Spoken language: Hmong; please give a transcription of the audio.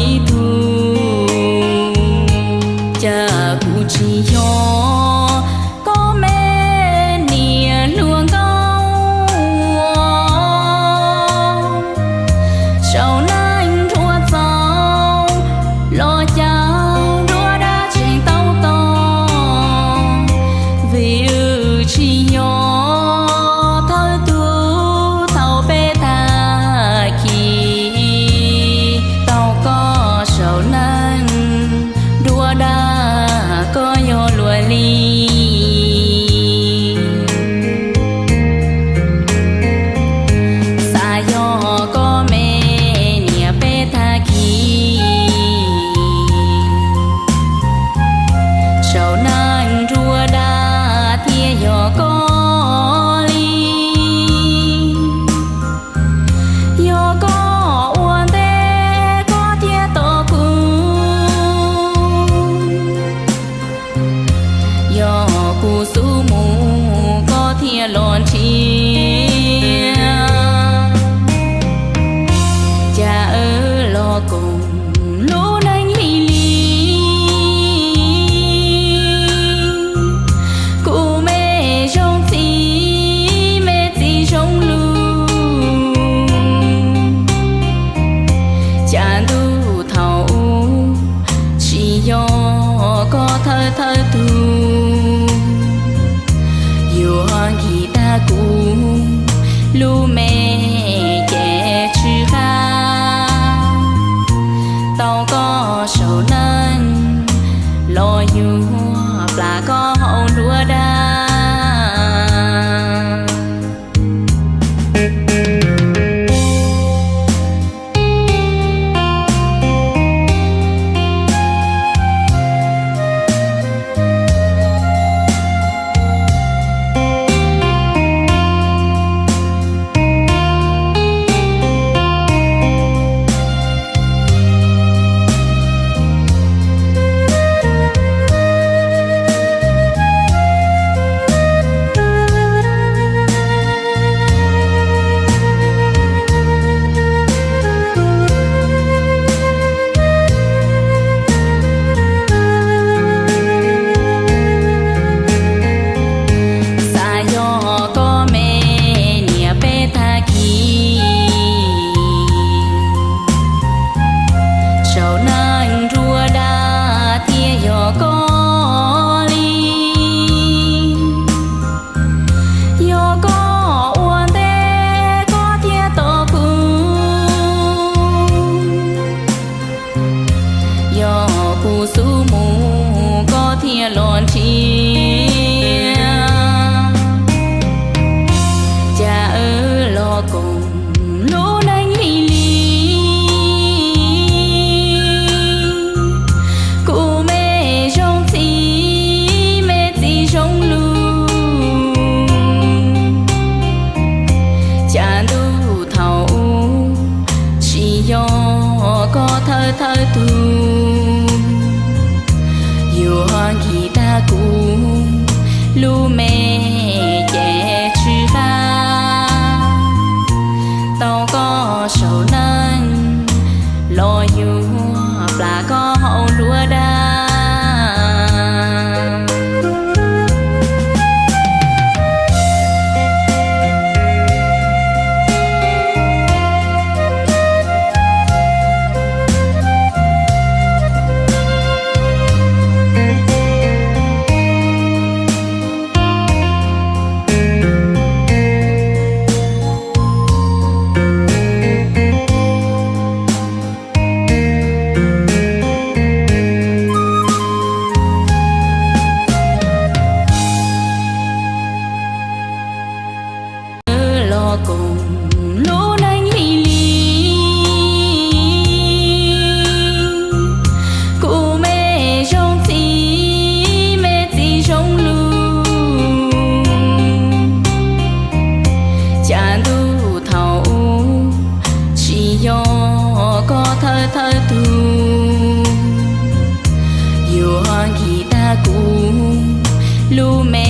ib tug. Cas kuv tsis yog koj me niam hluas nkauj, saum neej nruab txaus los cas nruab dab tseem tau tos, vim wb tsis yog thawj tug thaum peb tag kis. Tau koj saum neej nruab dab koj yog luag li. Xav yog koj me niam peb tag kis, saum neej nruab dab thiaj yog koj li. Yog koj ua ntej koj thiaj tos kuv, yog kuv xub mus koj thiaj los nrhiav. Cas wb los koom lub neej lig li, kuv me zoo txiv, me txiv zoo lug. Cas ntuj thaum ub tsis yog koj thawj thawj tug, yuav nkis tag kuv lub me ces tsw qab. Tau koj saum neej los yuav plam koj hauv nruab dab. Xav yog koj me niam peb tag kis, saum neej nruab dab thiaj yog koj li. Yog koj ua ntej koj thiaj tos kuv, yog kuv xub mus koj thiaj los nrhiav. Cas wb los koom lub neej lig li, kuv me zoo txiv, me txiv zoo lug. Cas ntuj thaum ub tsis yog koj thawj thawj tug, yuav nkis tag kuv lub me ces tsw qab. Tau koj saum neej los yuav plam koj hauv nruab dab. Los koom lub neej lig li, kuv me zoo txiv, me txiv zoo lug. Cas ntuj thaum ub tsis yog koj thawj thawj tug, yuav nkis tag kuv lub me